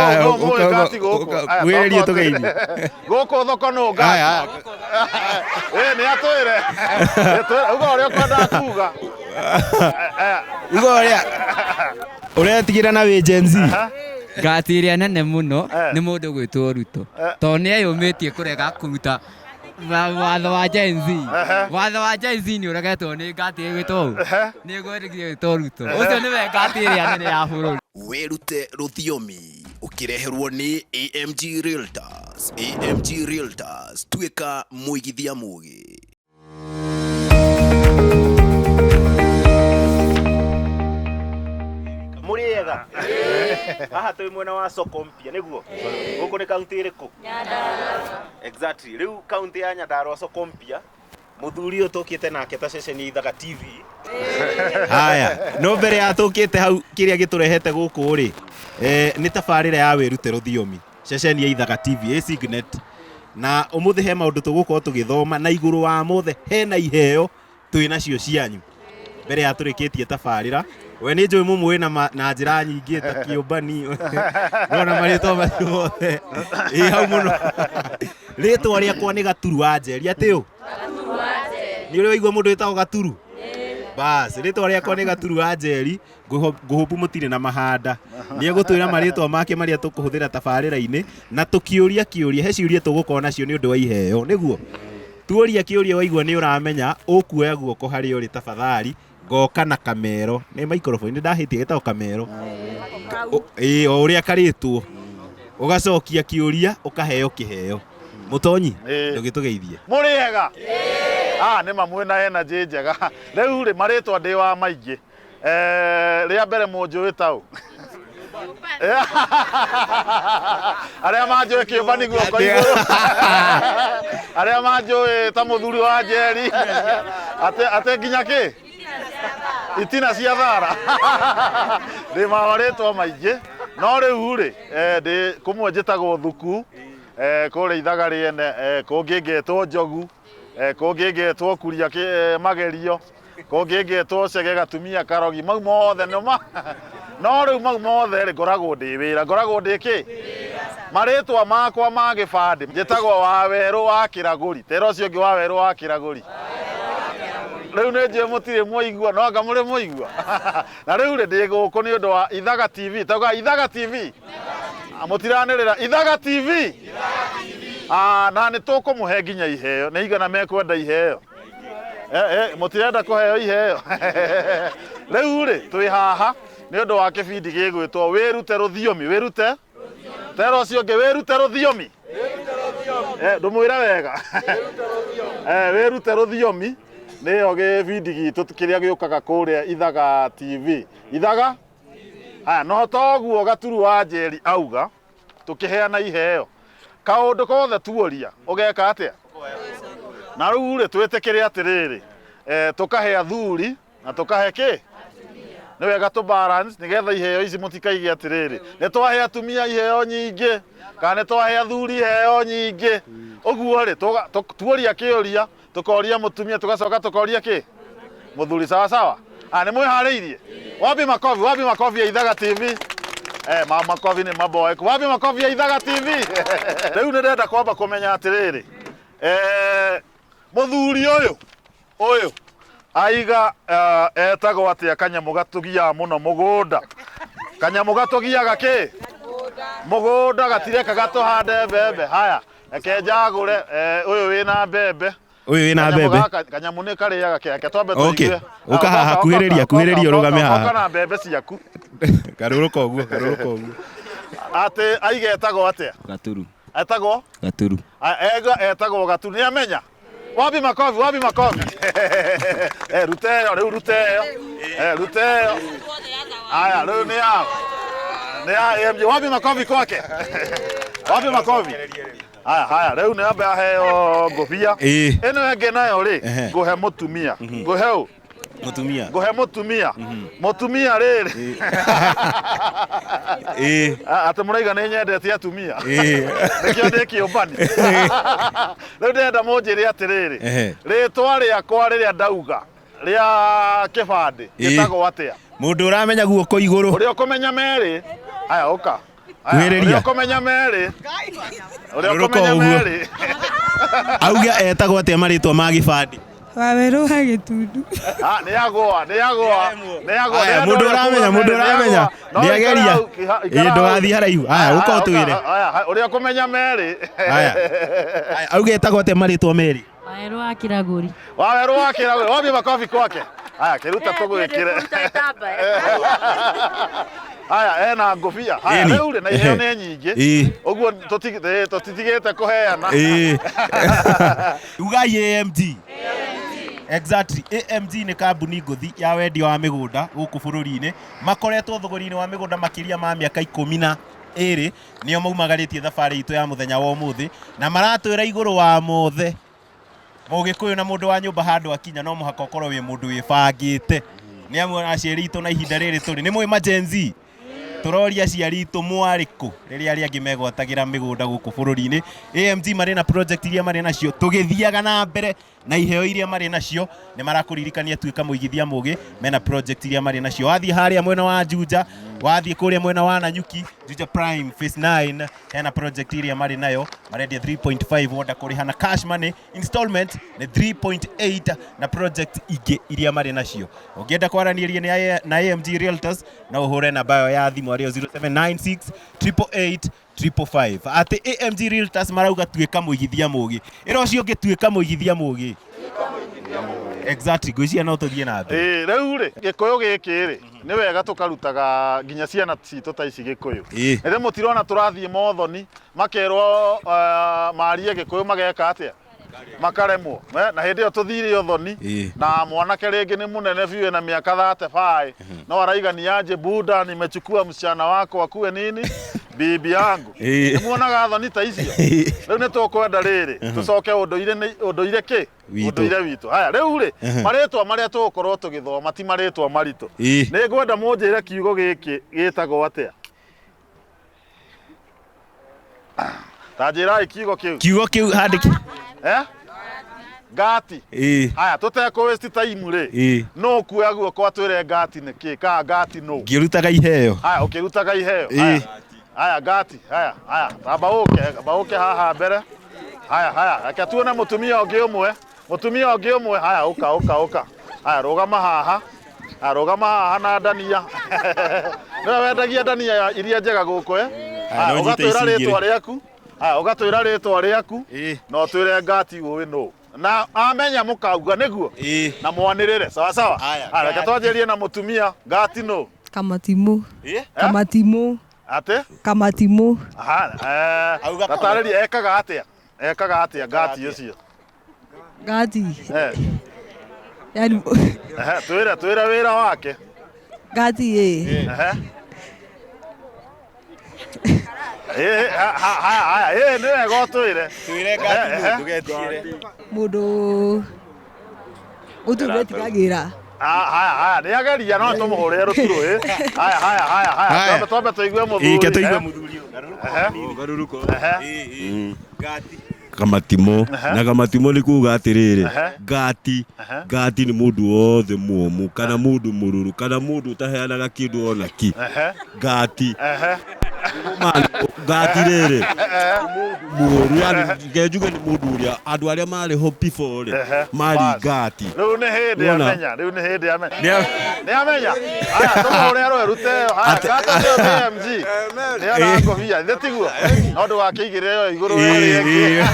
Aya, No mũĩ ũka- ngati gũkũ. ũka- Aya, kuhĩrĩria toka tũgeithie. Gũkũ thoko nũ ngati. Aya, aya. Ĩ nĩ atwĩre. Nĩ atwĩre. Uga ũrĩa ũkwendaga kuga. Uga ũrĩa ũretigĩra na wĩ Gen Z. Ngati ĩrĩa nene mũno Eh. nĩ mũndũ gwĩtwo Ruto tondũ nĩ eyũmĩtie kũrega kũruta watho wa Gen Z. Watho wa Gen Z nĩ ũregetwo nĩ ngati ĩgwĩtwo ũ? Nĩ ĩgwĩtwo Ruto. Ũcio nĩwe ngati ĩrĩa nene ya bũrũri. Wĩrute rũthiomi ũkĩreherwo nĩ AMG Realtors. AMG Realtors, tuĩka mũigithia mũgĩ. Mũrĩ ega? Haha twĩ mwena wa soko mpya nĩguo? Gũkũ nĩ kaunti ĩrĩkũ? Exactly. Rĩu kaunti ya Nyandarua soko mpya, mũthuri ũyũ tũkĩte nake ta ceceni ya Ithaga TV. Haya, no mbere ya tũkĩte hau kĩrĩa gĩtũrehete gũkũ rĩ, nĩ tabarĩra ya wĩrute rũthiomi ceceni ya Ithaga TV ĩ Signet. Na ũmũthĩ he maũndũ tũgũkorwo tũgĩthoma na igũrũ wa mothe hena iheo twĩ nacio cianyu. Mbere ya tũrĩkĩtie tabarĩra, we nĩ njũĩ mũmũĩ na njĩra nyingĩ ta kĩũmbani nona marĩtwa macio mothe ĩ hau mũno. Rĩtwa rĩakwa nĩ Gaturu wa Njeri. Atĩ ũ? Nĩ ũrĩ waigua mũndũ wĩtagwo Gaturu? Bas, rĩtwa rĩakwa nĩ Gaturu wa Njeri. Ngũhũmbu mũtirĩ na mahanda. Nĩ egũtwĩra marĩtwa make marĩa tũkũhũthĩra tabarĩra-inĩ na tũkĩũria kĩũria, he ciũria tũgũkorwo nacio nĩ ũndũ wa iheo, nĩguo? Tuoria kĩũria waigua nĩ ũramenya, ũkuoya guoko harĩa ũrĩ tafadhali, ngoka na kamero. Nĩ microphone, nĩ ndahĩtia gĩtagwo kamero. Ĩĩ, o ũrĩa karĩtwo. Ũgacokia kĩũria, ũkaheo kĩheo. Mũtonyi, ndũgĩtũgeithie. Mũrĩ ega? Ah, nĩ ma mwĩna energy njega. Rĩu rĩ, marĩtwa ndĩ wa maingĩ. Rĩa mbere mũnjũĩ ta ũ? Arĩa manjũĩ kĩũmbani guoko igũrũ. Arĩa manjũĩ ta mũthuri wa Njeri. Ate nginya kĩ? Itina cia thara. Ndĩ marĩtwa maingĩ. No rĩu rĩ, ndĩ kũmwe njĩtagwo Thuku, kũrĩa Ithaga rĩene, kũngĩ ngetwo Njogu, kũngĩ ngetwo Kuria Magerio, kũngĩ ngetwo Cege Gatumia Karogi, mau mothe nĩ ma. No rĩu mau mothe rĩ, ngoragwo ndĩ wĩra, ngoragwo ndĩ kĩ? Marĩtwa makwa ma gĩbandĩ njĩtagwo Wawerũ wa Kĩragũri. Tera ũcio ũngĩ Wawerũ wa Kĩragũri. Rĩu nĩ njũĩ mũtirĩ mwaigua, no anga mũrĩ mwaigua. Na rĩu rĩ, ndĩ gũkũ nĩ ũndũ wa Ithaga TV. Tauga Ithaga TV. Mũtiranĩrĩra Ithaga TV. Na nĩ tũkũmũhe nginya iheo. Nĩ aigana mekwenda iheo? Mũtirenda kũheo iheo? Rĩu rĩ, twĩ haha nĩ ũndũ wa kĩbindi gĩgwĩtwo Wĩrute Rũthiomi. Wĩrute? Tera ũcio ũngĩ, wĩrute rũthiomi. Ndũmwĩre wega. Wĩrute rũthiomi nĩyo gĩbindi gitũ kĩrĩa gĩũkaga kũrĩa Ithaga TV. Ithaga? Haya, no toguo Gaturu wa Njeri auga, tũkĩheana iheo. Kaũndũ kothe tuoria, ũgeka atĩa? Na rĩu rĩ, twĩtĩkĩre atĩrĩrĩ, tũkahe athuri na tũkahe kĩ? Nĩ wega tũ balance nĩgetha iheo ici mũtikaige atĩrĩrĩ, nĩ twahe atumia iheo nyingĩ kana nĩ twahe athuri iheo nyingĩ. Ũguo rĩ, tuoria kĩũria, tũkoria mũtumia, tũgacoka tũkoria kĩ? Mũthuri. Sawa sawa? Nĩ mwĩharĩirie? Wapi makofi? Wapi makofi ya Ithaga TV? Makofi nĩ maboeku. Wapi makofi ya Ithaga TV? Rĩu nĩ ndĩrenda kwamba kũmenya atĩrĩrĩ, mũthuri ũyũ aiga etagwo atĩa kanyamũ gatũgiaga mũno mũgũnda? Kanyamũ gatũgiaga kĩ? Mũgũnda gatireka gatũhande mbembe. Haya, reke njagũre, ũyũ wĩna mbembe. Ũyũ wĩna Kanyamũ mbembe. gaka, kanyamũ nĩ karĩaga kĩ? Reke twambe Okay. tũigue. Ũka haha, Ũka, kuhĩrĩria, ũka, kuhĩrĩria ũka, ũrũgame ũka, haha. Ũka na mbembe ciaku. Garũrũka ũguo, garũrũka ũguo. Atĩ aiga etagwo atĩa? Gaturu. Etagwo? Gaturu. Aiga etagwo Gaturu. Nĩ amenya? Wapi makofi, wapi makofi? Rute ĩyo, rĩu rute ĩyo. Rute ĩyo. Aya, rĩu nĩ ya. Nĩ ya AMG. Wapi makofi kwake? Wapi makofi? Haya, haya, rĩu nĩ ambe aheo ngũbia. Ĩno ĩngĩ nayo rĩ, ngũhe mũtumia. Ngũhe ũ? Mũtumia. Ngũhe mũtumia. Mũtumia rĩrĩ. Atĩ mũraiga nĩ nyendete atumia. Nĩkĩo ndĩ kĩũmbani. Rĩu ndĩrenda mũnjĩre atĩrĩrĩ, rĩtwa rĩakwa rĩrĩa ndauga rĩa kĩbandĩ gĩtagwo atĩa? Mũndũ ũramenya guoko igũrũ. Ũrĩa ũkũmenya merĩ. Haya, ũka. Aya, Kuhĩrĩria. Ũrĩa ũkũmenya merĩ. Ũrĩa Rũrũka ũkũmenya ũguo. merĩ. Auge etagwo atĩa marĩtwa ma gĩbandĩ? Wawerũ wa Gĩtundu. Ah, nĩ agũa, nĩ agũa, nĩ agũa. Aya, Nĩ mũndũ andũ arĩa ũramenya, kuga mũndũ merĩ, nĩ ũramenya. agũa. No Nĩ ikara ageria. hau, ikara Ĩ, hau. ndũgathiĩ haraihu. Aya, ũka Aya, ũtwĩre. Aya, ũrĩa ũkũmenya merĩ. Aya. Aya, auge etagwo atĩa marĩtwa merĩ? Wawerũ wa Kĩragũri. Wawerũ wa Kĩragũri, wambie makobi kwake. Aya, kĩruta tũgwĩkĩre. Aya, ena ngũbia. Aya, Ĩni. rĩu rĩ, na iheo nĩ nyingĩ. Ĩ. Ũguo tũtitigĩte kũheana. Ĩ. Ugai AMG. Exactly. AMG nĩ kambuni ngũthi ya wendia wa mĩgũnda gũkũ bũrũri-inĩ. Makoretwo thogori-inĩ wa mĩgũnda makĩria ma mĩaka 12 nĩo maumagarĩtie thabarĩ itũ ya mũthenya wa ũmũthĩ na maratwĩra igũrũ wa mothe Mũgĩkũyũ na mũndũ wa nyũmba handũ akinya no mũhaka ũkorwo wĩ mũndũ wĩbangĩte. Nĩ amu aciari itũ na ihinda rĩrĩ tũrĩ nĩ mũĩ ma Gen Z tũroria aciari itũ mwarĩ kũ rĩrĩa arĩa angĩ megwatagĩra mĩgũnda gũkũ bũrũri-inĩ. AMG marĩ na project iria marĩ nacio tũgĩthiaga na mbere na iheo iria marĩ nacio nĩ marakũririkania tuĩka mũigithia mũgĩ mena project iria marĩ nacio. Wathiĩ harĩa mwena wa Juja, wathiĩ kũrĩa mwena wa Nanyuki, Juja Prime Phase 9 hena project iria marĩ nayo marendia 3.5 wenda kũrĩha na cash money installment nĩ 3.8 na project ingĩ iria marĩ nacio. Ũngĩenda kwaranĩria na AMG Realtors no ũhũre namba yao ya thimũ arĩyo 0796 888 555. Atĩ AMG Realtors marauga tuĩka mũigithia mũgĩ. Ĩra ũcio ũngĩ tuĩka mũigithia mũgĩ. Exactly, ngwĩciria no tũthiĩ na mbere. Ĩĩ, rĩu rĩ, gĩkũyũ gĩkĩ rĩ, nĩ wega tũkarutaga nginya ciana citũ ta ici gĩkũyũ. Ĩĩ. Rĩrĩa mũtirona tũrathiĩ mothoni, makerwo marie gĩkũyũ mageka atĩa? Makaremwo. Na hĩndĩ ĩyo tũthire ũthoni Ĩĩ. na mwanake rĩngĩ nĩ mũnene biũ ena mĩaka 35 no araigania nje buda nimechukua msichana wako akuwe nini bibi yangu. Ĩĩ. Nĩ muonaga thoni ta icio? Rĩu nĩ tũkwenda rĩrĩ tũcoke ũndũire nĩ ũndũire kĩ? Witũ. Ũndũire witũ. Haya rĩu rĩ, marĩtwa marĩa tũgũkorwo tũgĩthoma ti marĩtwa maritũ. Ĩĩ. Nĩ ngwenda mũnjĩre kiugo gĩkĩ gĩtagwo atĩa? Ta njĩrai kiugo kĩu. Kiugo kĩu handĩki. Eh? Ngati. Ĩĩ. Haya tũtekũ waste time rĩ. Ĩĩ. No kuoya guoko atwĩre ngati nĩ kĩ? Ka ngati no. Ngĩrutaga iheo. Haya ũkĩrutaga iheo. Ĩĩ. Haya. Haya ngati. Haya haya tamba ũke, amba ũke haha mbere. Haya haya reke tuone mũtumia ũngĩ ũmwe. Mũtumia ũngĩ ũmwe. Haya ũka ũka ũka. Haya rũgama haha. Haya rũgama haha na ndania. Nĩwe wendagia ndania iria njega gũkũ eh? Haya, Haya no nyite ũgatwĩra ici igĩrĩ. rĩtwa rĩaku. Haya ũgatwĩra rĩtwa rĩaku. Ĩĩ. Na ũtwĩre ngati ũĩ nũ. Na amenya mũkauga nĩguo. Ĩĩ. Na mwanĩrĩre sawa sawa. Haya, Haya reke ngati. twanjĩrie na mũtumia ngati nũ. Kamatimũ. Ĩĩ. Kamatimũ. Atĩ? Kamatimũ. Aha, Auga tatarĩria ekaga atĩa? Ekaga atĩa ngati ũcio? Ngati. Eh, Yani ehe, twĩre twĩre wĩra wake. ngati ĩ. Ehe. Ĩ, haya haya, ĩ nĩ wega ũtwĩre. Twĩre ngati Ehe. nũ ndũgetigĩre. Mũndũ ũtugetigagĩra. Ah, haya haya, nĩ ageria no tũmũhũrĩre rũturo ĩ. Haya haya haya haya, Haya. twambe twambe tũigue mũthuri. Ĩĩ, ke tũigue eh. mũthuri ũyũ. Ehe. Garũrũko. Ehe. Ĩĩ, ĩĩ. Ngati. Kamatimo na kamatimo nĩ kuga atĩrĩrĩ Ehe. ngati Ehe. ngati nĩ mũndũ wothe mũũmũ kana mũndũ mũrũrũ kana mũndũ ũtaheanaga kĩndũ ona ki Ehe. ngati Ehe. Ngati rĩrĩ nĩ mũndũ mũũru yani reke njuge nĩ mũndũ ũrĩa andũ arĩa marĩ ho before rĩ Ehe. marĩ Bas. ngati. Rĩu nĩ hĩndĩ Wona? amenya, rĩu nĩ hĩndĩ amenya. Nĩ Nĩ amenya. Haya tũmũhũrĩre rũĩ rute ĩyo. Haya ngata nĩyo KMG. Nĩ ona ngũbia, ithe tiguo. No ndũgakĩigĩrĩre ĩyo igũrũ Ĩĩ, ĩrĩa ĩngĩ. ĩĩ.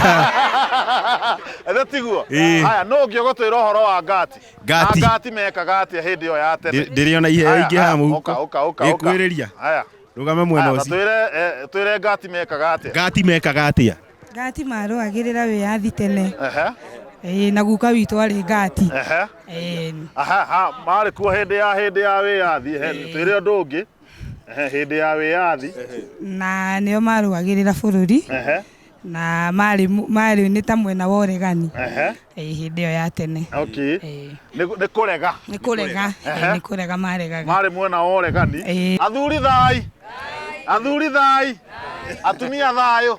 Ithe tiguo. Ĩĩ. Haya nũ ũngĩ ũgũtwĩra ũhoro wa ngati? Ngati. Na ngati mekaga atĩa hĩndĩ ĩyo ya tene? Ndĩrĩ ona iheo Haya, ingĩ haha haya, mũhuko. Ũka ũka ũka ũka. Ĩkwĩrĩria. Haya. Rũgame mwena Haya, ta ũcio. twĩre twĩre ngati mekaga atĩa? Ngati mekaga atĩa? Ngati marũagĩrĩra wĩyathi tene. Ehe. Ĩĩ, na guka witũ arĩ ngati. Ehe. Ĩĩ. Aha, ha, marĩ kuo hĩndĩ ya hĩndĩ ya wĩyathi. Ehe, twĩre ũndũ ũngĩ. Ehe, hĩndĩ ya wĩyathi. Na nĩo marũagĩrĩra bũrũri. Ehe. Na marĩ marĩ nĩ ta mwena wa ũregani. Ehe. Ĩĩ, hĩndĩ ĩyo ya tene. Okay. Ĩĩ. Nĩ kũrega. Nĩ kũrega. Ĩĩ, nĩ kũrega maregaga. Marĩ mwena wa ũregani. Ĩĩ. Athuri thai. Athuri thai. Atumia thayũ.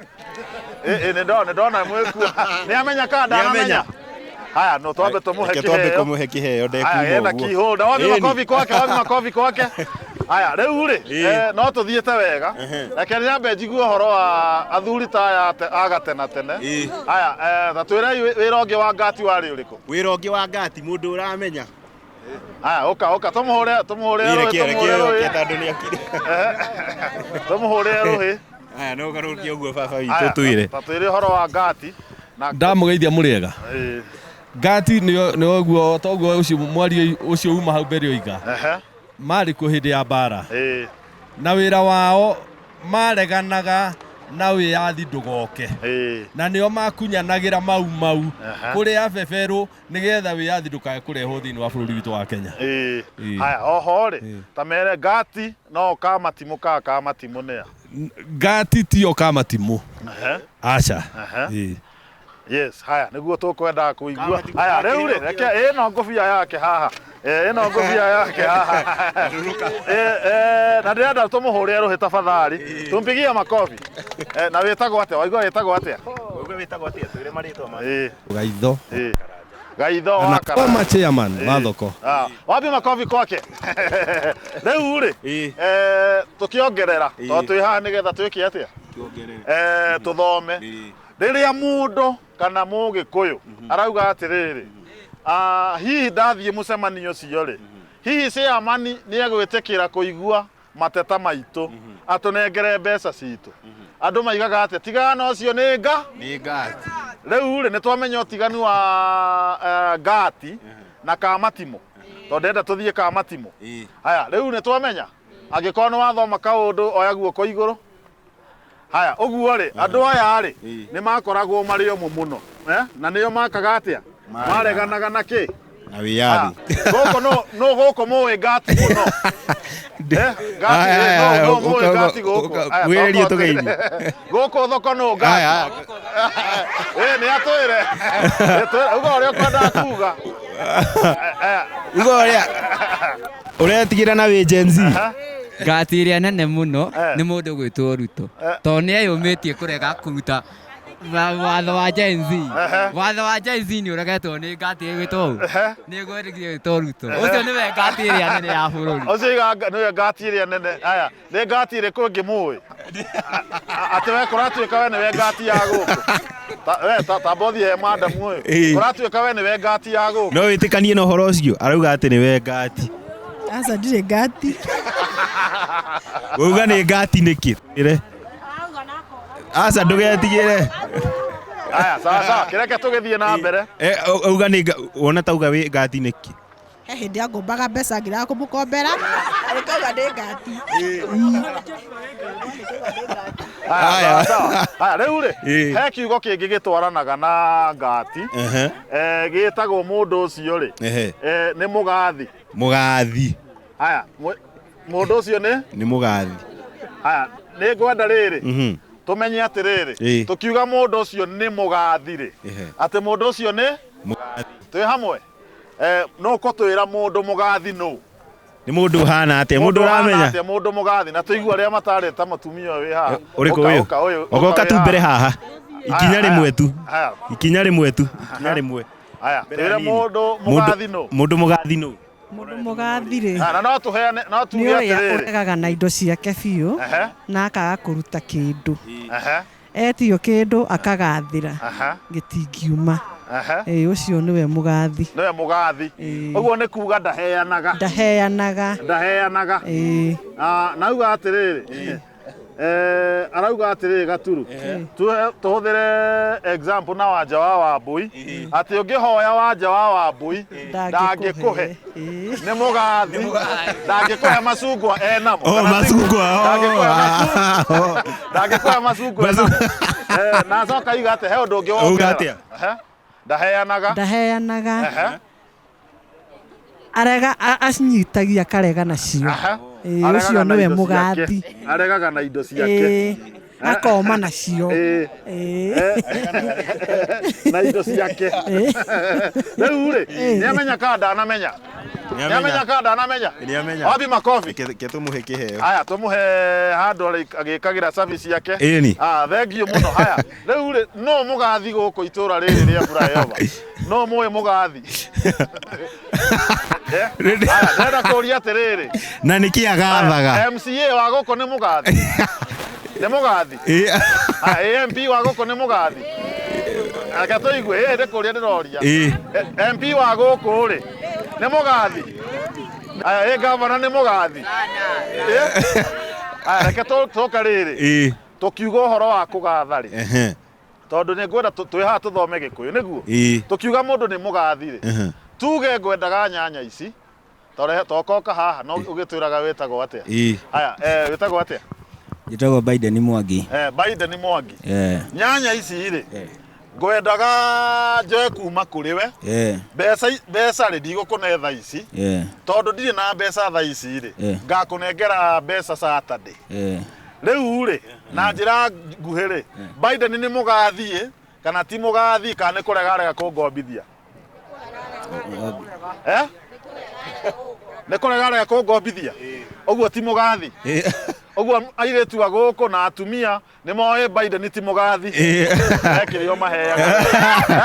Ĩ, ĩ, nĩ ndona mwĩkuo. Nĩ amenya kana ndanamenya? Haya, no twambe tũmũhe Reke twambe kĩheo. kũmũhe kĩheo Haya, ndekuma ena ũguo. keyholder. Wapi Ĩni. makofi kwake, wapi makofi kwake. Aya, rĩu rĩ, no tũthiĩte wega. Reke nyambe njigue ũhoro wa athuri ta aya a gatena tene. Aya, ta twĩrei wĩra ũngĩ wa ngati warĩ ũrĩkũ? Wĩra ũngĩ wa ngati mũndũ ũramenya. Aya, ũka ũka tũmũhũre tũmũhũre rũhĩ Reke reke tũmũhũre reke rũhĩ. tondũ nĩ akire. Tũmũhũre rũhĩ. Aya no garũkie ũguo baba witũ Aya, twĩre. ta twĩre ũhoro wa ngati. Na Ndamũgeithia mũrĩega. Ngati nĩ ũguo toguo ũcio mwario ũcio uma hau mbere oiga. Marĩ kuo hĩndĩ ya mbara. Na wĩra wao mareganaga na wĩyathi ndũgoke. Na nĩo makunyanagĩra mau mau kũrĩ abeberũ nĩgetha wĩyathi ndũkae kũrehwo thĩinĩ wa bũrũri witũ wa Kenya. Haya, oho rĩ, ta mere ngati no kamatimũ ka kamatimũ nĩa? Ngati tio kamatimũ. Aca. Yes, haya nĩguo tũkwendaga kũigua. Haya rĩu rĩ, reke ĩno ngũbia yake haha. Ĩno ngũbia yake haha. Na ndĩrenda tũmũhũrĩre rũhĩ tafadhali. Tumpigie makobi. Na wĩtagwo atĩa? Waigua wĩtagwo atĩa? Waigua wĩtagwo atĩa? Twĩre marĩtwa maku. Gaitho. Gaitho wa Na Karanja. former chairman wa thoko. Wapi makobi kwake? Rĩu rĩ, tũkĩongerera tondũ twĩ haha nĩgetha twĩke atĩa? Tũthome. Rĩrĩa mũndũ kana mũgĩkũyũ arauga atĩrĩrĩ, hihi ndathiĩ mũcemanio ũcio rĩ, hihi chairman nĩ egwĩtĩkĩra kũigua mateta maitũ atũnengere mbeca citũ. Andũ maigaga atĩa? Tigana na ũcio nĩ nga? Nĩ ngati. Rĩu rĩ, nĩ twamenya ũtiganu wa ngati na kamatimũ, tondũ ndĩrenda tũthiĩ kamatimũ. Haya, rĩu nĩ twamenya angĩkorwo nĩ wathoma kaũndũ oya guoko igũrũ. Haya, ũguo rĩ, andũ aya rĩ, nĩ makoragwo marĩ omũ mũno, na nĩo makaga atĩa? Mareganaga na kĩ? Na wĩyathi. Gũkũ no gũkũ mũĩ ngati mũno. Ngati, no mũĩ ngati gũkũ. Wĩrĩrie tũgeithie. Gũkũ thoko no ngati. Nĩ atwĩre. Uga ũrĩa ũkwendaga kuga. Uga ũrĩa ũretigĩra na wĩ Gen Z. Ngati ĩrĩa nene mũno nĩ mũndũ gwĩtwo Ruto tondũ nĩ eyũmĩtie kũrega kũruta watho wa Gen Z. Watho wa Gen Z nĩ ũregetwo nĩ ngati ĩgwĩtwo ũũ? Nĩ gwĩtwo Ruto. Ũcio nĩwe ngati ĩrĩa nene ya bũrũri. Ũcio nĩwe ngati ĩrĩa nene. Aya, nĩ ngati ĩrĩkũ ĩngĩ mũĩ? Atĩ we kũratuĩka we nĩwe ngati ya gũkũ. We tamba ũthiĩ he madamu ũyũ. Kũratuĩka we nĩwe ngati ya gũkũ. No wĩtĩkanie na ũhoro ũcio? Arauga atĩ nĩwe ngati. Aca ndirĩ ngati. Wauga nĩ ngati nĩkĩ? Ĩre. Aca ndũgetigĩre. Aya, sawa sawa, kĩreke tũgĩthiĩ na mbere. Auga nĩ wona tauga wĩ ngati nĩkĩ? He hĩndĩ angombaga mbeca ngĩrega kũmũkombera, agĩkauga ndĩ ngati. Aya, sawa. Aya, rĩu rĩ, he kiugo kĩngĩ gĩtwaranaga na ngati. Gĩtagwo mũndũ ũcio rĩ, nĩ mũgathi. Mũgathi. Aya, mũndũ ũcio nĩ? Nĩ mũgathi. Aya, nĩ ngwenda rĩrĩ, tũmenye atĩrĩrĩ, tũkiuga mũndũ ũcio nĩ mũgathi rĩ, atĩ mũndũ ũcio nĩ? Twĩ hamwe? No ũkũtwĩra mũndũ mũgathi nũ? Nĩ mũndũ ũhana atĩa? Mũndũ ũramenya? Atĩa mũndũ mũgathi? Na tũigue arĩa matarĩ ta mũtumia ũyũ wĩ haha. Ũrĩkũ ũyũ? Ogoka tu mbere haha. Ikinya rĩmwe tu. Ikinya rĩmwe tu. Ikinya rĩmwe. Aya, twĩre mũndũ mũgathi nũ? Mũndũ mũgathi nũ? Mũndũ mũgathi rĩ. Na no tũheane, no tuge Nĩ ũrĩa atĩrĩrĩ. ũregaga na indo ciake biũ na akaga kũruta kĩndũ. Etio kĩndũ akagathĩra gĩtingiuma. Ũcio nĩwe mũgathi. Nĩwe mũgathi. Ũguo nĩ kuga ndaheanaga. Ndaheanaga. Ndaheanaga. Na auga atĩrĩrĩ. Arauga atĩrĩrĩ Gaturu. Tũhũthĩre example na Wanja wa Wambui. Atĩ ũngĩhoya Wanja wa Wambui ndangĩkũhe. Nĩ mũgathi. Ndangĩkũhe macungwa enamo. Oh, macungwa. Ndangĩkũhe macungwa enamo. Na acoka iga atĩ he ũndũ ũngĩ Auga atĩa? Ndaheanaga. Ndaheanaga. Arega acinyitagia akarega nacio. Ũcio nĩwe mũgathi. Aregaga na indo ciake. Akoma nacio. Na indo ciake. Rĩu rĩ, nĩ amenya kana ndanamenya? Nĩ amenya kana ndanamenya? Nĩ amenya. Wapi makobi? Ke tũmũhe kĩheo. Aya, tũmũhe handũ agĩkagĩra cabi ciake. Ĩni. Thank you mũno. Haya, rĩu rĩ, no mũgathi gũkũ itũra rĩrĩ rĩa Flyover? No mũĩ mũgathi? Ndĩrenda kũria atĩrĩrĩ. Na nĩkĩ agathaga? MCA wa gũkũ nĩ mũgathi? Nĩ mũgathi? Aya, MP wa gũkũ nĩ mũgathi? Reke tũigue, ĩ nĩ kũria ndĩroria. MP wa gũkũ rĩ, nĩ mũgathi? Aya, ĩ gavana nĩ mũgathi? Aya, reke tũke rĩrĩ. Tũkiuga ũhoro wa kũgatha rĩ. Tondũ nĩ ngwenda twĩ haha tũthome Gĩkũyũ nĩguo? Tũkiuga mũndũ nĩ mũgathi rĩ. Tuge ngwendaga nyanya ici. Tokoka haha no ũgĩtwĩraga wĩtagwo atĩa? Aya, wĩtagwo atĩa? Njĩtagwo Biden Mwangi. Biden Mwangi. Nyanya ici rĩ, ngwendaga njoe kuma kũrĩ we. Mbeca rĩ ndigũkũne thaa ici. Tondũ ndirĩ na mbeca thaa ici rĩ, ngakũnengera mbeca Saturday. Rĩu rĩ, na njĩra nguhĩ rĩ, Biden nĩ mũgathiĩ kana ti mũgathiĩ kana nĩ kũrega arega kũngombithia? Nĩ kũrega arega kũngombithia? Ũguo ti mũgathi? Ũguo airĩtu a gũkũ na atumia nĩ moĩ Biden ti mũgathi. Ekĩrĩa maheaga.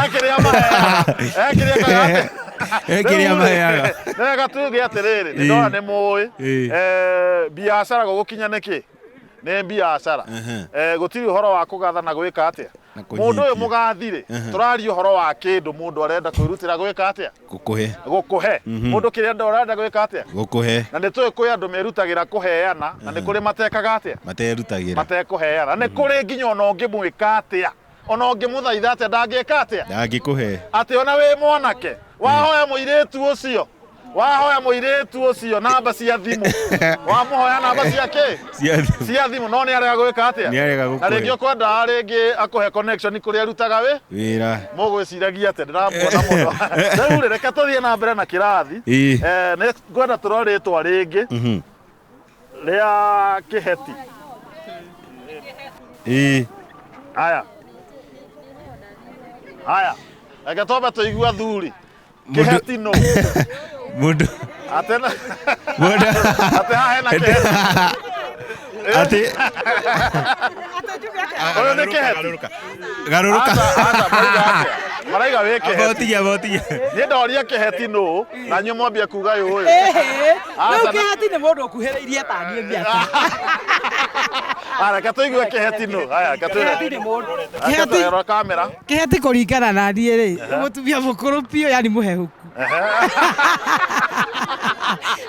Ekĩrĩa maheaga. Ekĩrĩa Ekĩrĩa maheaga. Nĩ wega tuge atĩrĩrĩ, nĩ ndona nĩ mũĩ. Biacara gũgũkinya nĩkĩ? Nĩ biacara. Gũtirĩ ũhoro wa kũgatha na gwĩka atĩa? Mũndũ ũyũ mũgathi rĩ, tũraria ũhoro wa kĩndũ mũndũ arenda kwĩrutĩra gwĩka atĩa? Gũkũhe. Gũkũhe. Mũndũ kĩrĩa andũ arenda gwĩka atĩa? Gũkũhe. Na nĩ tũĩ kwĩ andũ merutagĩra kũheana, na nĩ kũrĩ matekaga atĩa? Materutagĩra. Matekũheana. Na nĩ kũrĩ nginya ona ũngĩmwĩka atĩa? Ona ũngĩmũthaitha atĩa ndangĩka atĩa? Ndangĩkũhe. Atĩ ona wĩ mwanake, wahoya mũirĩtu ũcio. Wahoya mũirĩtu ũcio namba cia thimũ. Wamũhoya namba cia kĩ? Cia thimũ. No nĩ arega gwĩka atĩa? Nĩ arega gũkũhe. Na rĩngĩ ũkwenda rĩngĩ akũhe connection kũrĩa arutaga wĩ? Wĩra. Mũgwĩciragia atĩa? Ndĩramuona mũno. Rĩu rĩ, reke tũthiĩ na mbere na kĩrathi. Nĩ ngwenda tũrore rĩtwa rĩngĩ rĩa kĩheti. Aya. Aya. Reke twambe tũigue athuri. Kĩheti nũ? Mũndũ. Ate Ate haha hena kĩheti. Ate. Ũyũ nĩ kĩheti. Garũrũka. Aca, maraiga atĩa? Maraiga wĩ kĩheti. Amba ũtige. Niĩ ndoria kĩheti nũ, na inyuĩ mwambie kuga ũyũ. Rĩu kĩheti nĩ mũndũ ũkuhĩrĩirie ta niĩ mĩaka. Reke tũigue kĩheti nũ. Aya, reke tũigue. Kĩheti nĩ mũndũ. Kĩheti rora kamera. Kĩheti kũringana na niĩ rĩ, mũtumia mũkũrũ biũ yani mũhehuku.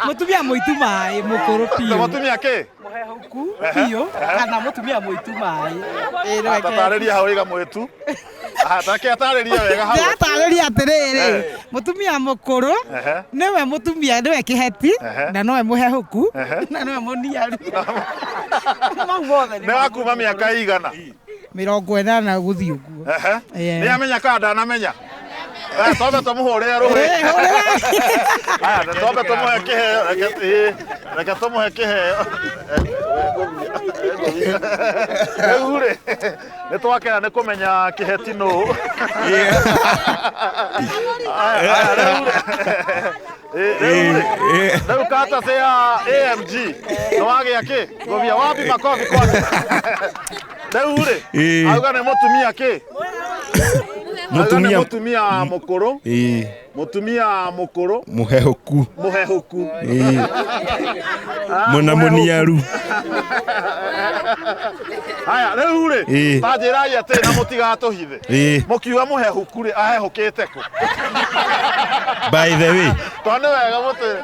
Mũtumia mũitu maĩ mũkũrũ biũ. Mũtumia kĩ? Mũhehuku biũ kana mũtumia mũitu maĩ. Tatarĩria hau iga mũitu. Take atarĩria wega hau. Ndĩratarĩria atĩrĩrĩ, mũtumia mũkũrũ nĩwe mũtumia nĩwe kĩheti na nowe mũhehuku na nowe mũniaru. Mau mothe nĩ wa kuma mĩaka igana? 80 gũthiĩ ũguo. Nĩ amenya kana ndanamenya? Twambe tũmũhũrĩre rũhĩ. Aya, twambe tũmũhe kĩheo. Reke tũmũhe kĩheo. Rĩu rĩ, nĩ twakena nĩ kũmenya kĩheti nũ. Rĩu katacĩ ya AMG nĩ wagĩa kĩ? Ngũbia wapi makobi kwake. Rĩu rĩ, auga nĩ mũtumia kĩ? Mũtumia mũkũrũ. Mũtumia mũkũrũ. Mũhehuku. Mũhehuku. Mũna mũniaru. Haya, rĩu rĩ, ta njĩrai atĩ na mũtigatũhithe. Mũkiuga mũhehuku rĩ, ahehũkĩte kũ? By the way. To nĩ wega mũtwĩre.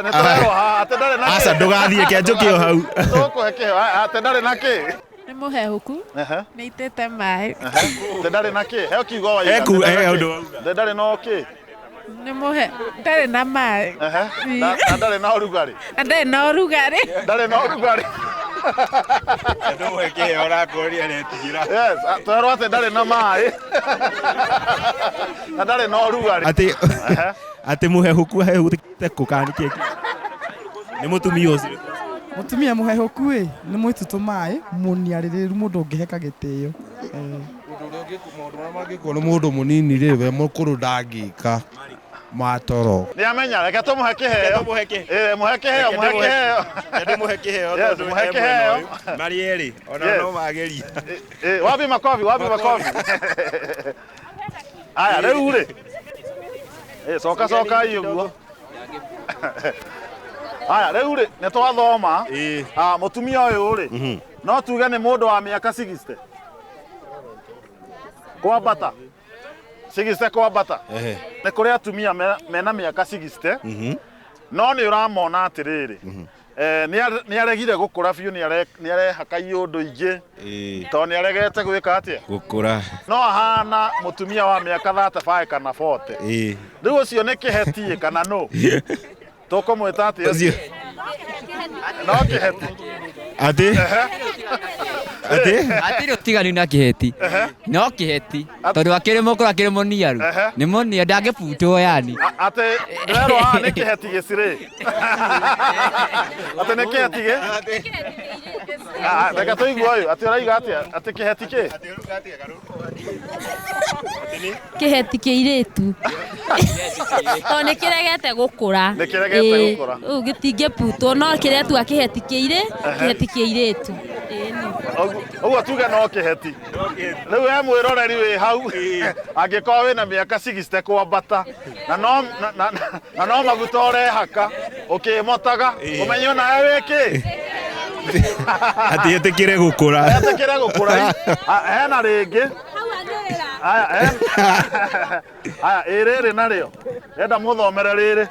Nĩ tũrerwo haha atĩ ndarĩ na kĩ. Aca ndũgathiĩ ke njũke o hau. Tũkũhe kĩheo atĩ ndarĩ na kĩ. Nĩ mũhehuku. Nĩ itĩte maĩ. Atĩ ndarĩ na kĩ. Heo kiugo waiga. Atĩ ndarĩ na kĩ. Nĩ mũhe ndarĩ na maĩ. Na ndarĩ na ũrugarĩ. Na ndarĩ na ũrugarĩ. Ndarĩ na ũrugarĩ. Ndũmũhe kĩheo ũrakorwo nĩ aretigĩra. Yes, twerwo atĩ ndarĩ na maĩ. Na ndarĩ na ũrugarĩ. Atĩ mũhehuku ahehũkĩte kũ kana nĩkĩ? Nĩ mũtumia ũcio. Mũtumia mũhehuku ĩ, nĩ mũitũ maĩ, mũniarĩrĩru mũndũ ũngĩheka gĩtĩo. Maũndũ marĩa mangĩkwo nĩ mũndũ mũnini rĩ, we mũkũrũ ndangĩka matoro. Nĩ amenya, reke tũmũhe kĩheo. Mũhe kĩheo, mũhe kĩheo. Ndĩmũhe kĩheo tondũ mũhe kĩheo. Marĩ erĩ, ona no mageria. Wapi makobi, wapi makobi. Aya, rĩu rĩ. Coka coka ũguo. Haya rĩu rĩ nĩ twathoma. Mũtumia ũyũ rĩ no tuge nĩ mũndũ wa mĩaka 60 kwambata. 60 kwambata. Nĩ kũrĩ atumia mena mĩaka 60 no nĩ ũramona atĩrĩrĩ nĩ aregire gũkũra biũ, nĩ arehaka iũndũ ingĩ tondũ nĩ aregete gwĩka atĩa? Gũkũra. No ahana mũtumia wa mĩaka 35 kana 40. Rĩu ũcio nĩ kĩheti kana nũ? Tũkũmwĩta atĩa ũcio? No kĩheti. Atĩ? Atĩ? Hatirĩ ũtiganu na kĩheti. No kĩheti. Tondũ akĩrĩ mũkũrũ akĩrĩ mũniaru. Nĩ mũnia ndangĩbutwo yani. Atĩ ndĩrerwo haha nĩ kĩheti gĩcirĩ. Atĩ nĩ kĩheti gĩ? Reke tũigue ũyũ. Atĩ ũraiga atĩa? Atĩ kĩheti kĩ? Kĩheti kĩirĩtu. Tondũ nĩ kĩregete gũkũra. Nĩ kĩregete gũkũra. Rĩu gĩtingĩbutwo no kĩretua kĩheti kĩirĩ, kĩheti kĩirĩtu. Ũguo tuge no kĩheti. Rĩu we mwĩroreri wĩ hau angĩkorwo wĩna mĩaka 60 kwambata na no maguta ũrehaka ũkĩmotaga ũmenye onawe wĩ kĩ? Atĩ etĩkĩre gũkũra. Etĩkĩre gũkũra. Hena rĩngĩ. Haya ĩ rĩrĩ narĩo. Ndĩrenda mũthomere rĩrĩ.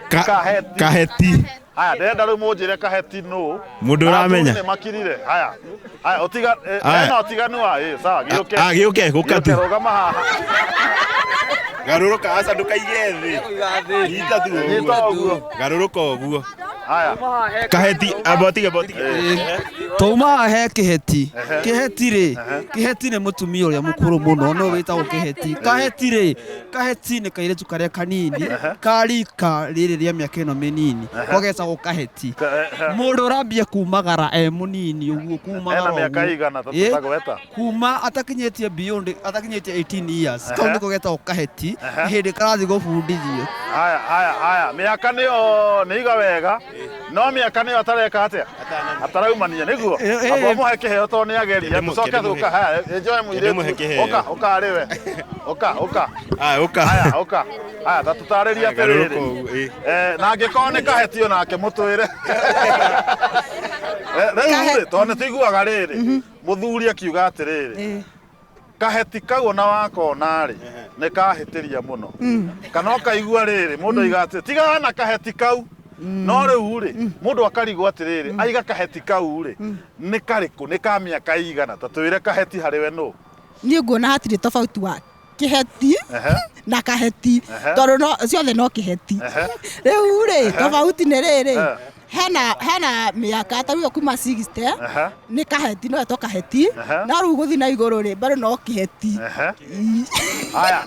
Kaheti. Kaheti. Haya ndĩrenda rĩu mũnjĩre kaheti nũ. Mũndũ ũramenya. Nĩ makirire. Haya. Haya ũtiga hena ũtiganu wa sawa gĩũke. Gĩũke gũka tu. Rũgama haha. Garũrũka aca ndũkaige thĩ. Nyita tu ũguo. Garũrũka ũguo. Haya. Kaheti amba ũtige amba ũtige. Twauma he kĩheti. Kĩheti rĩ, kĩheti nĩ mũtumia ũrĩa mũkũrũ mũno no wĩtagwo kĩheti. Kaheti rĩ, kaheti nĩ kairĩtu karĩa kanini ka rika rĩrĩ rĩa mĩaka ĩno mĩnini kogetagwo kaheti. Mũndũ ũrambia kumagara e mũnini ũguo kumagara Ena mĩaka igana tũtagweta. Kuma atakinyĩtie beyond atakinyĩtie 18 years kau nĩko getagwo kaheti hĩndĩ karathiĩ gũbundithio. Haya haya haya mĩaka nĩyo nĩ iga wega no mĩaka nĩyo atareka atĩa? Ataraumania nĩguo. Amba mũhe kĩheo tondũ nĩ ageria tũcoke tũka. Haya enjoy mũirĩtu. Ũka ũka arĩ we. Ũka ũka. Haya ũka. Haya ũka. Haya ta tũtarĩrie atĩrĩrĩ. Na angĩkorwo nĩ kaheti onake mũtwĩre. Rĩu rĩ tondũ nĩ tũiguaga rĩrĩ mũthuri akiuga atĩrĩrĩ kaheti kau ona wakona rĩ nĩ kahĩtĩria mũno kana ũkaigua rĩrĩ mũndũ aiga atĩ tigana na kaheti kau no rĩu rĩ mũndũ akarigwo atĩrĩrĩ aiga kaheti kau rĩ nĩ karĩkũ nĩ ka mĩaka igana ta twĩre kaheti harĩ we nũ? Niĩ nguona hatirĩ tofauti wa kĩheti na kaheti tondũ no ciothe no kĩheti. Rĩu rĩ tofauti nĩ rĩrĩ hena mĩaka ta rĩu kuma 60 nĩ kaheti no etwo kaheti no rĩu gũthiĩ na igũrũ rĩ bado no kĩheti. Haya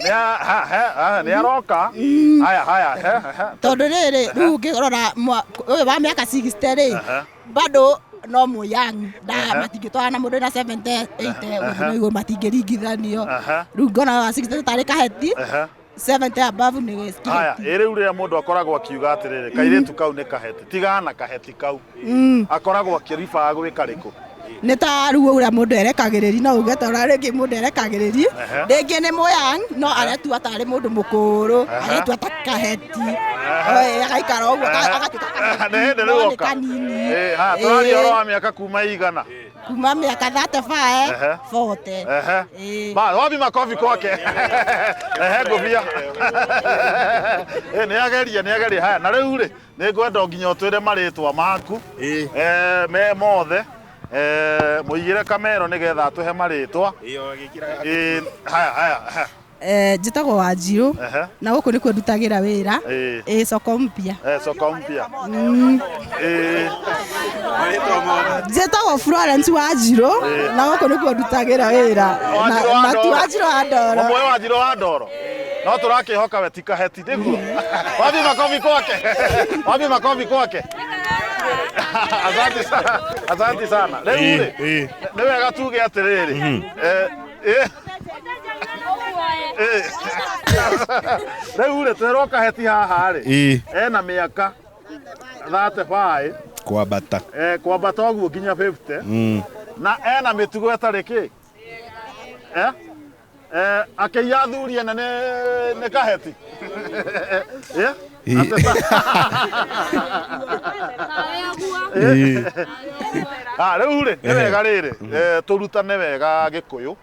nĩ aroka. Haya haya tondũ rĩrĩ rĩu ũngĩrora ũyũ wa mĩaka 60 rĩ bado no mũyang nda matingĩtwarana na mũndũ na 70 80 gũthiĩ na igũrũ matingĩringithanio. Rĩu ngona wa 60 tarĩ kaheti 70 above nĩ kĩheti. Haya rĩu rĩrĩa mũndũ akoragwo akiuga atĩrĩrĩ kairĩtu kau nĩ kaheti tigana na kaheti kau akoragwo akĩribaa gwĩka rĩkũ? Nĩ ta rĩu ũrĩa mũndũ erekagĩrĩria no uge ta ũrĩa rĩngĩ mũndũ erekagĩrĩria rĩngĩ nĩ mũyang no aretua tarĩ mũndũ mũkũrũ aretua ta kaheti agaikara ũguo agatuĩka kaheti no nĩ kanini. Tũraria ũhoro wa mĩaka kuma igana? Kuma mĩaka 35 40. Ba wapi makofi kwake. Ngũbia. Nĩ ageria nĩ ageria. Haya na rĩu rĩ nĩ ngwenda nginya ũtwĩre marĩtwa maku me mothe mũigĩre kamero nĩgetha atũhe marĩtwa. Haya haya. Njĩtagwo Wanjirũ na gũkũ nĩkuo ndutagĩra wĩra soko mpya. Soko mpya. Njĩtagwo Florence Wanjirũ na gũkũ nĩkuo ndutagĩra wĩra na ti Wanjirũ wa Ndoro. Ũmwe Wanjirũ wa Ndoro. No tũrakĩhoka we ti kaheti nĩguo. Wapi makofi kwake. Wapi makofi kwake. Asante sana. Asante sana. Rĩu rĩ nĩ wega tuge atĩrĩrĩ rĩu rĩ twerwo kaheti haha rĩ ena mĩaka 35 kwambata kwambata ũguo nginya 50 na ena mĩtugo ĩtarĩ kĩ akĩiya athuri ene nĩ kaheti. Ah, rĩu rĩ nĩ wega rĩrĩ tũrutane wega Gĩkũyũ,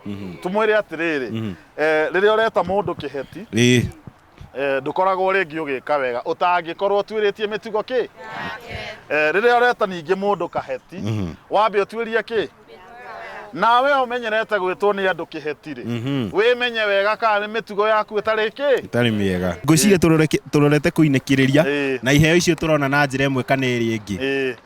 tũmwĩre atĩrĩrĩ, rĩrĩa ũreta mũndũ kĩheti ndũkoragwo rĩngĩ ũgĩka wega ũtangĩkorwo ũtuĩrĩtie mĩtugo kĩ rĩrĩa ũreta ningĩ mũndũ kaheti wambe ũtuĩrie kĩ nawe ũmenyerete gwĩtwo nĩ andũ kĩheti rĩ, wĩmenye wega kana nĩ mĩtugo yaku ĩtarĩ kĩ ĩtarĩ mĩega. Ngwĩciria tũrorete kũinĩkĩrĩria na iheo icio tũrona na njĩra ĩmwe kana ĩrĩa ĩngĩ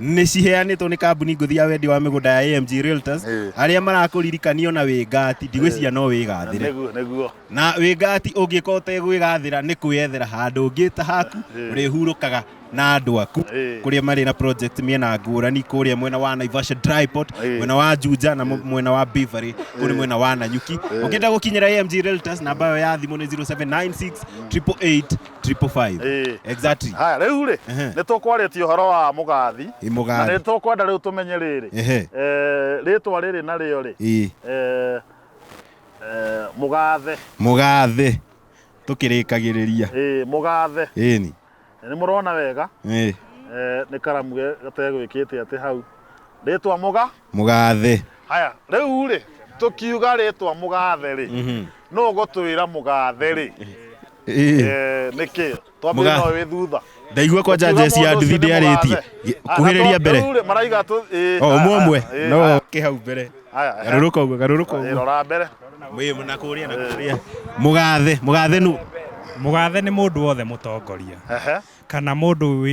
nĩ ciheanĩtwo nĩ kambuni ngũthi ya wendia wa mĩgũnda ya AMG Realtors, arĩa marakũririkania ona wĩ ngati, ndigwĩciria no wĩgathĩre. Nĩguo, nĩguo. Na wĩ ngati ũngĩkorwo ũtegwĩgathĩra nĩ kwĩyethera handũ ũngĩ ta haku ũrĩhurũkaga na andũ aku kũrĩa marĩ na project mĩena ngũrani, kũrĩa mwena wa Naivasha Dryport, mwena wa Juja na mwena wa Beavery, kũu nĩ mwena wa Nanyuki. Ũngĩenda gũkinyĩra AMG Realtors, namba ĩyo ya thimũ nĩ 0796 888 555. Exactly. Haya, rĩu rĩ nĩ tũkwarĩtie ũhoro wa mũgathi. Ĩ, mũgathi. Na nĩ tũkwenda rĩu tũmenye rĩrĩ rĩtwa rĩrĩ narĩo rĩ mũgathe. Mũgathe tũkĩrĩkagĩrĩria. Mũgathe. Ĩni. Nĩ mũrona wega nĩ karamu gategwĩkĩte atĩ hau rĩtwa mũga Mũgathe. Haya, rĩu rĩ tũkiuga rĩtwa mũgathe rĩ, nũ ũgũtwĩra mũgathe rĩ nĩkĩ twambĩrĩria no wĩ thutha. Ndaigua kwanja Tũkiuga njeci ya mũndũ nduthi ũcio nĩ ndĩarĩtie. mũgathe. Kuhĩrĩria mbere. Rĩu rĩ maraiga O ũmwe ũmwe no haya. ũke hau mbere. Haya, Garũrũka ũguo, garũrũka ũguo. Rora mbere. Mwĩ na kũrĩa na kũrĩa. Mũgathe, mũgathe nũ? Mũgathe nĩ mũndũ wothe mũtongoria kana mũndũ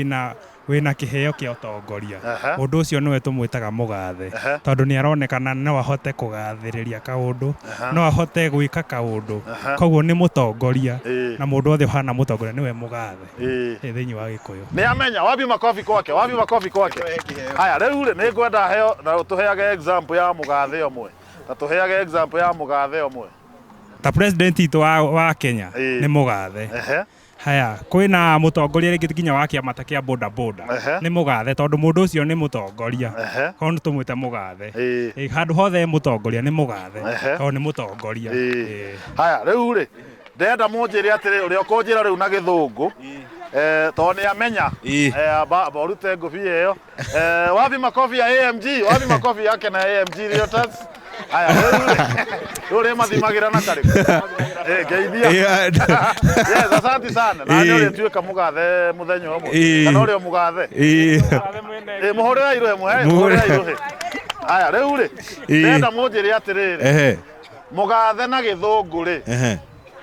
wĩna kĩheo kĩa ũtongoria. Mũndũ ũcio nĩwe tũmwĩtaga mũgathe tondũ nĩ aronekana no ahote kũgathĩrĩria kaũndũ, no ahote gwĩka kaũndũ, koguo nĩ mũtongoria na mũndũ wothe ũhana mũtongoria nĩwe mũgathe thĩinĩ wa Gĩkũyũ. Nĩ amenya, wapi makobi kwake, wapi makobi kwake. Haya, rĩu rĩ nĩ ngwenda heo na tũheage example ya mũgathe ũmwe. Na tũheage example ya mũgathe ũmwe. Ta president itũ wa Kenya nĩ mũgathe. Haya, kwĩna mũtongoria rĩngĩ nginya wa kĩama ta kĩa boda boda nĩ mũgathe tondũ mũndũ ũcio nĩ mũtongoria, koguo nĩ tũmwĩte mũgathe. Handũ hothe mũtongoria nĩ mũgathe tondũ nĩ mũtongoria. Haya, rĩu rĩ ndĩrenda mũnjĩre atĩrĩ, ũrĩa ũkũnjĩra rĩu na gĩthũngũ tondũ nĩ amenya amba ũrute ngũbia ĩyo. Wapi makobi ya AMG, wapi makobi yake na AMG Realtors. Haya, rĩu rĩ mathimagĩra na karĩkũ? Ngeithia. Yes, asante sana. Na nĩ ũrĩtuĩka mũgathe mũthenya ũmwe. Kana ũrĩa mũgathe. Mũhũrĩre irũhĩ, mũhũrĩre irũhĩ. Haya, rĩu rĩ ndĩrenda mũnjĩre atĩrĩrĩ, mũgathe na gĩthũngũ rĩ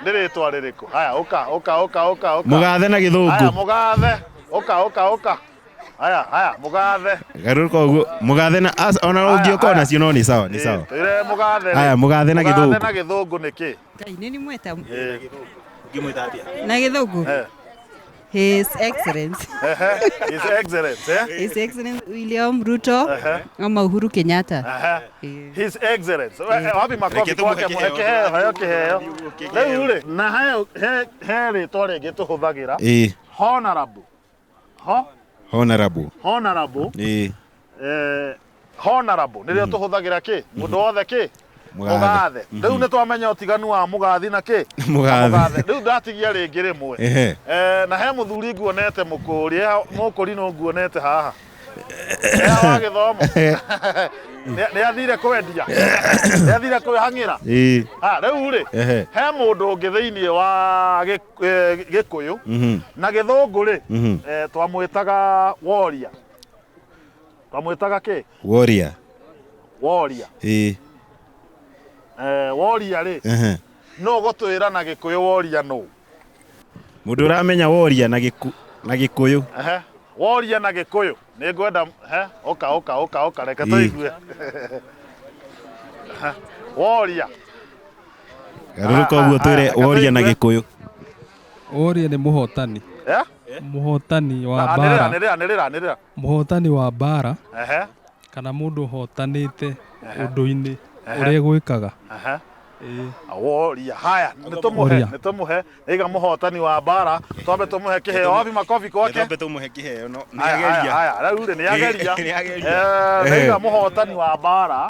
nĩ rĩtwa rĩrĩkũ? Haya, ũka ũka ũka ũka ũka. Mũgathe na gĩthũngũ. Haya, mũgathe, ũka ũka ũka. Haya, haya, mũgathe. Garũrũka ũguo, mũgathe na ona ũngĩũka nacio no nĩ sawa, nĩ sawa. Twĩre mũgathe. Haya, mũgathe na gĩthũngũ. Mũgathe na gĩthũngũ nĩ kĩ? Ngai, nĩ nimweta. Ũngĩmwĩta atĩa? Na gĩthũngũ. His Excellency. His Excellency. His Excellency William Ruto ama Uhuru Kenyatta. His Excellency. Wapi makobi kwake, mũhe kĩheo, heo kĩheo. Rĩu rĩ, na he rĩtwa rĩngĩ tũhũthagĩra. Honorable. Honorable. Honorable. Honorable nĩrĩo tũhũthagĩra kĩ? Mũndũ wothe kĩ? Mũgathe. Rĩu nĩ twamenya ũtiganu wa mũgathi na kĩ? Mũgathe. Rĩu ndatigia rĩngĩ rĩmwe. Na he mũthuri nguonete mũkũri, mũkũri no nguonete haha. Wa gĩthomo. Nĩ athire kwendia. Nĩ athire kwĩhang'ĩra. Rĩu rĩ, he mũndũ ũngĩ thĩinĩ wa Gĩkũyũ na gĩthũngũ rĩ, twamwĩtaga warrior. Twamwĩtaga kĩ? Warrior. Warrior. Warrior rĩ, no ũgũtwĩra na Gĩkũyũ warrior nũ? Mũndũ ũramenya warrior na Gĩkũyũ. Warrior na Gĩkũyũ. Nĩ ngwenda ũka ũka ũka ũka reke tũigue. Warrior. Garũrũka ũguo twĩre warrior na Gĩkũyũ. Warrior nĩ mũhotani. Mũhotani wa mbara. Anĩrĩra, anĩrĩra, anĩrĩra. Mũhotani wa mbara. Kana mũndũ ũhotanĩte ũndũ-inĩ ũrĩa gwĩkaga. Warrior. Haya, nĩ tũmũhe, nĩ tũmũhe. Iga mũhotani wa mbara, twambe tũmũhe kĩheo. Wapi makobi kwake? Twambe tũmũhe kĩheo, no nĩ ageria. Haya, rĩu rĩ nĩ ageria. Iga mũhotani wa mbara.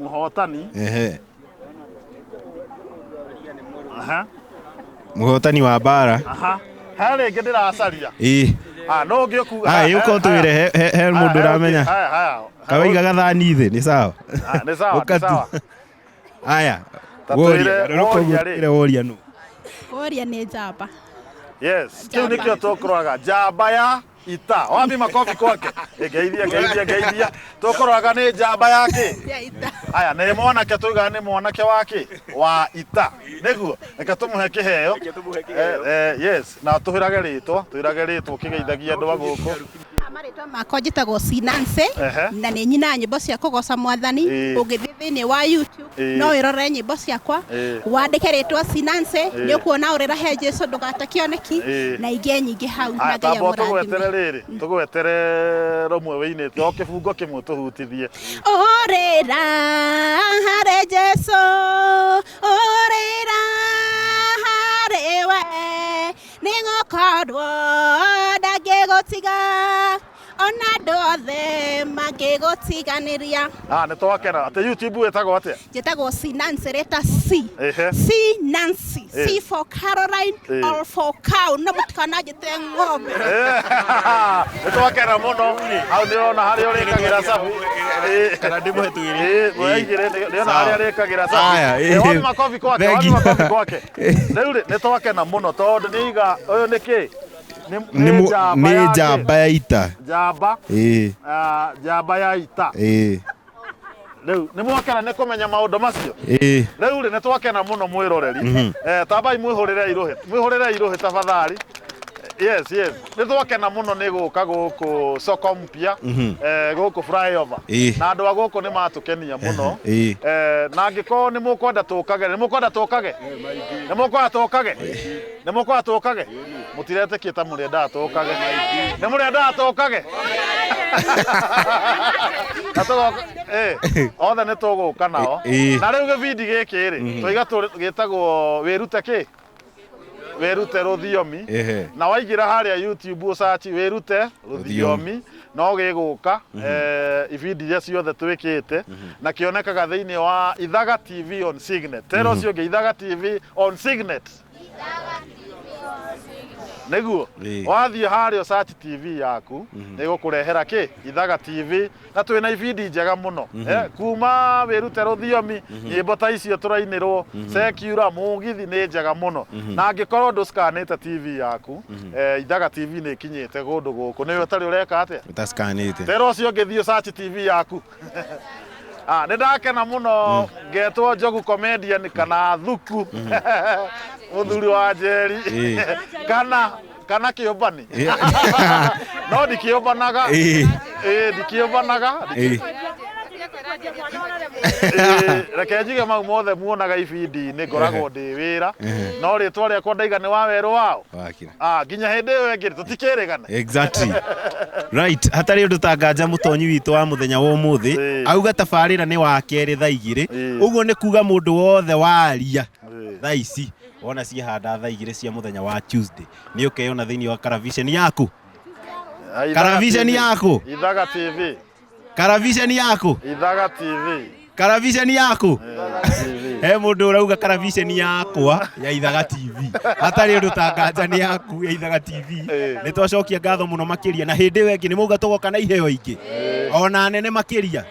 Mũhotani. Mũhotani wa mbara. He rĩngĩ ndĩracaria. Ĩĩ. Ah, no ũngĩ ũkuga. Aya, ũkorwo tũwĩre he mũndũ ũramenya. Haya, haya. Kawaiga gathani thĩ, nĩ sawa. Ah, nĩ sawa, nĩ Ũkatu. sawa. Aya. Ta Woria, twĩre garũrũka ũguo woria rĩ. twĩre woria nũ. Woria nĩ njamba. Yes, kĩu nĩkĩo tũkũroraga njamba ya ita. Wapi makobi kwake? Ĩ, Ngeithia, ngeithia, ngeithia. Tũkũroraga nĩ njamba ya kĩ? Ya ita. Aya, nĩ mwanake tuigaga nĩ mwanake wa kĩ? Wa ita. Nĩguo, reke tũmũhe kĩheo. Yes, na tũhĩrage rĩtwa, tũhĩrage rĩtwa ũkĩgeithagia andũ a gũkũ. Marĩtwa makwa njĩtagwo Sinanse na nĩ nyinaga nyĩmbo cia kũgoca mwathani. Ũngĩthiĩ thĩinĩ wa YouTube no wĩrorere nyĩmbo ciakwa, wandĩke rĩtwa Sinanse, nĩ ũkuona ũrĩra he Jesu ndũgate kĩoneki na ingĩ nyingĩ hau, na Aya, Ngai tamba amũrathime. tũgwetere rĩrĩ, tũgwetere rũmwe wĩinĩte o kĩbungo kĩmwe tũhutithie. Ũrĩra harĩ Jesu, ũrĩra harĩ we, nĩgũkorwo ndangĩgũtiga, ona andũ othe mangĩgũtiganĩria. Ah, nĩ twakena. Atĩ YouTube wĩtagwo atĩa? Njĩtagwo C Nancy, rĩta C. C Nancy, C for Caroline or for cow, no mũtikananjĩte ng'ombe. Nĩ twakena mũno. Hau nĩ ũrona harĩa ũrĩkagĩra cabi. Kana ndĩmũhe twĩrĩ. Ĩĩ, igĩrĩ nĩ ũrona harĩa arĩkagĩra cabi. Aya, Ĩ, wapi makobi kwake, wapi Thank you. makobi kwake. Rĩu rĩ, nĩ twakena mũno tondũ nĩ iga ũyũ nĩ kĩ? Nĩ Nĩ njamba nĩ ya kĩ? njamba ya ita. Njamba. Ĩĩ. Ah, njamba ya ita. Ĩĩ. Rĩu nĩ mwakena nĩ kũmenya maũndũ macio. Ĩĩ. Rĩu rĩ, nĩ twakena mũno mwĩroreri. Tambai mwĩhũrĩre irũhĩ, mwĩhũrĩre irũhĩ tafadhali. Yes, yes. Nĩ twakena mũno nĩ gũka gũkũ soko mpya, gũkũ flyover. Na andũ a gũkũ nĩ matũkenia mũno. Na angĩkorwo nĩ mũkwenda tũkage, nĩ mũkwenda tũkage, nĩ mũkwenda tũkage, nĩ mũkwenda tũkage, mũtiretĩkie ta mũrĩendaga tũkage, nĩ mũrĩendaga tũkage. Na tũgoka, othe nĩ tũgũka nao. Na rĩu gĩbindi gĩkĩ rĩ, twaiga gĩtagwo wĩrute kĩ? Wĩrute rũthiomi. Na waingĩra harĩa YouTube ũsearch wĩrute rũthiomi, no gĩgũka ibindi iria ciothe twĩkĩte, na kĩonekaga thĩinĩ wa Ithaga TV on Signet. Tera ũcio ũngĩ, Ithaga TV on Signet. Nĩguo wathiĩ harĩa search TV yaku, nĩ gũkũrehera kĩ? Ithaga TV, na twĩna ibindi njega mũno. Kuma wĩrute rũthiomi, nyĩmbo ta icio tũrainĩrwo, Secular, mũgithi nĩ njega mũno. Na angĩkorwo ndũscanĩte TV yaku, Ithaga TV nĩ ĩkinyĩte kũndũ gũkũ, nĩwe ũtarĩ ũreka atĩa? Ũtascanĩte. Tera ũcio ũngĩ, thiĩ search TV yaku. Ah, nĩ ndakena mũno ngetwo Njogu comedian kana Thuku mũthuri wa Njeri kana kĩũmbani, no ndikĩũmbanaga. Ĩĩ, ndikĩũmbanaga. Reke njige mau mothe muonaga ibindi-inĩ, ngoragwo ndĩ wĩra, no rĩtwa rĩakwa ndaiga nĩ wa werũ wao. Wakira. Ah, nginya hĩndĩ ĩyo ĩngĩ tũtikĩrĩgane. Exactly. Right, hatarĩ ũndũ tanganja mũtonyi witũ wa mũthenya wa ũmũthĩ auga tabarĩra nĩ wa kerĩ thaa 2, ũguo nĩ kuga mũndũ wothe waria thaa ici wona ciahanda thaa 2 cia mũthenya wa Tuesday, nĩ ũkeyona thĩinĩ wa Karavisheni yaku. Karavisheni yaku. Ithaga TV. Karavisheni yaku. Ithaga TV. Karavisheni yaku. He mũndũ ũrauga karavisheni yakwa ya Ithaga TV, hatarĩ ũndũ tanganja nĩ yaku ya Ithaga TV. Nĩ twacokia ngatho mũno makĩria, na hĩndĩ ĩyo ĩngĩ nĩ mauga tũgoka na iheo ingĩ ona nene makĩria.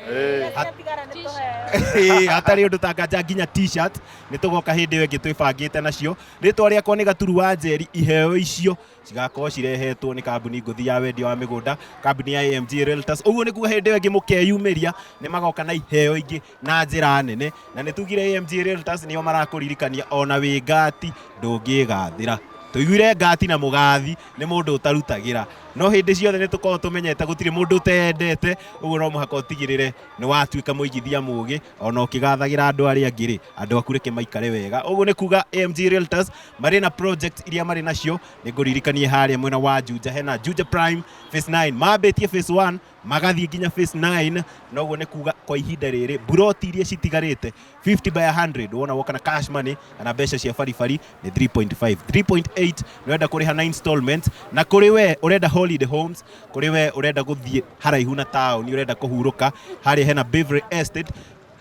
Hatarĩ ũndũ tanganja nginya t-shirt nĩ tũgoka hĩndĩ ĩyo ĩngĩ twĩbangĩte nacio. Rĩtwa rĩakwa nĩ Gaturu wa Njeri. Iheo icio cigakorwo cirehetwo nĩ kambuni ngũthi ya wendia wa mĩgũnda, kambuni ya AMG Realtors. Ũguo nĩ kuga hĩndĩ ĩyo ĩngĩ mũkeyumĩria nĩ magoka na iheo ingĩ na njĩra nene, na nĩ tugire AMG Realtors nĩo marakũririkania ona wĩ ngati ndũngĩgathĩra. Tũiguire ngati na mũgathi nĩ mũndũ ũtarutagĩra, no hĩndĩ ciothe nĩ tũkoragwo tũmenyete gũtirĩ mũndũ ũteyendete. Ũguo no mũhaka ũtigĩrĩre nĩ watuĩka mũigithia mũgĩ, ona ũkĩgathagĩra andũ arĩa angĩ rĩ, andũ aku reke maikare wega. Ũguo nĩ kuga AMG Realtors marĩ na project iria marĩ nacio. Nĩ ngũririkanie harĩa mwena wa Juja hena Juja Prime Phase 9, mambĩtie Phase 1 magathiĩ nginya Phase 9, na ũguo nĩ kuga kwa ihinda rĩrĩ buroti iria citigarĩte 50 by 100, wona woka na cash money kana mbeca cia baribari nĩ 3.5, 3.8 nĩ ũrenda kũrĩha na installment. Na kũrĩ we ũrenda holiday homes, kũrĩ we ũrenda gũthiĩ haraihu na taũni, ũrenda kũhurũka, harĩa hena Beverly Estate,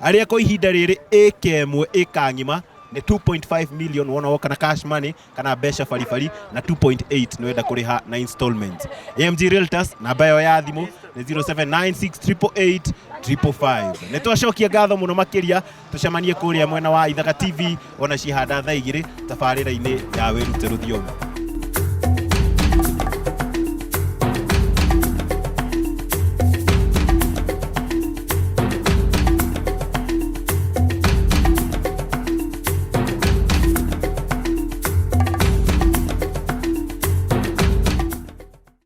harĩa kwa ihinda rĩrĩ ĩka ĩmwe ĩka ng'ima Nĩ 2.5 million wona woka na cash money kana mbeca baribari, na 2.8 nĩ wenda kũrĩha na installment. AMG Realtors, namba ĩyo ya thimũ nĩ 0796 888 555. Nĩ twacokia ngatho mũno makĩria, tũcemanie kũrĩa mwena wa Ithaga TV ona cihanda thaa 2 tabarĩra-inĩ ya Wĩrute Rũthiomi.